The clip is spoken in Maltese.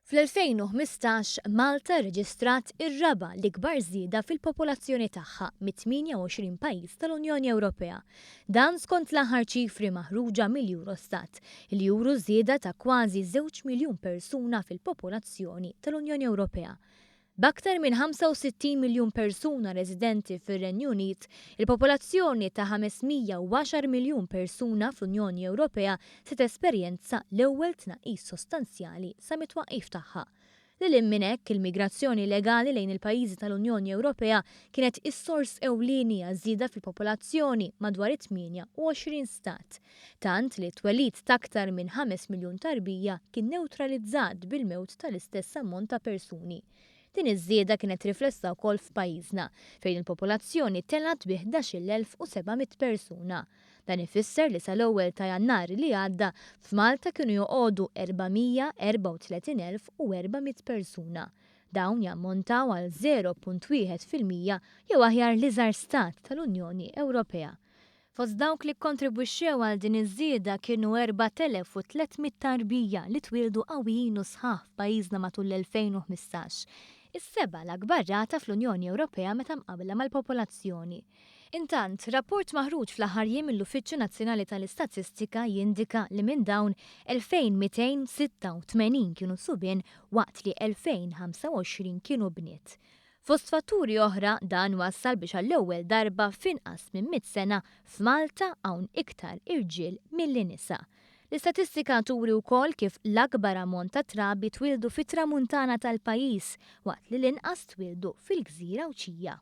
Fl-2015, Malta rreġistrat ir-raba' l-ikbar żieda fil-popolazzjoni tagħha mit-28 pajjiż tal-Unjoni Ewropea. Dan skont l-aħħar ċifri maħruġa mill-Eurostat, li juru żieda ta' kważi żewġ miljun persuna fil-popolazzjoni tal-Unjoni Ewropea. B'aktar minn 65 miljun persuna residenti fir-Renju Unit, il-popolazzjoni ta' 510 miljun persuna fl-Unjoni Ewropea se tesperjenza l-ewwel tnaqqis sostanzjali sa mit-twaqqif tagħha. Lil hinn minn hekk, il-migrazzjoni illegali lejn il-pajjiżi tal-Unjoni Ewropea kienet is-sors ewlieni għaż-żieda fil-popolazzjoni madwar it-28 stat. Tant li t-twelid t'aktar minn 5 miljun tarbija kien newtralizzat bil-mewt tal-istess ammont ta' persuni. Din iż-żieda kienet riflessa wkoll f'pajjiżna, fejn il-popolazzjoni telgħet bi 11,700 persuna. Dan ifisser li sal-ewwel ta' Jannar li għadda, f'Malta kienu joqogħdu 434,400 persuna. Dawn jammontaw għal 0.1% jew aħjar l-iżgħar stat tal-Unjoni Ewropea. Fost dawk li kkontribwixxew għal din iż-żieda kienu 4,300 tarbija li twieldu qawwijin u sħaħ f'pajjiżna matul l-2015, is-seba' l-akbar rata fl-Unjoni Ewropea meta mqabbla mal-popolazzjoni. Intant, rapport maħruġ fl-aħħar jiem mill-Uffiċċju Nazzjonali tal-Istatistika jindika li minn dawn, 2,286 kienu subien waqt li 2,025 kienu bniet. Fost fatturi oħra, dan wassal biex għall-ewwel darba f'inqas minn mitt sena f'Malta hawn iktar irġiel milli nisa. L-istatistika turi wkoll kif l-akbar ammont ta' trabi twieldu fit-Tramuntana tal-pajjiż waqt li l-inqas twieldu fil-gżira Għawdxija.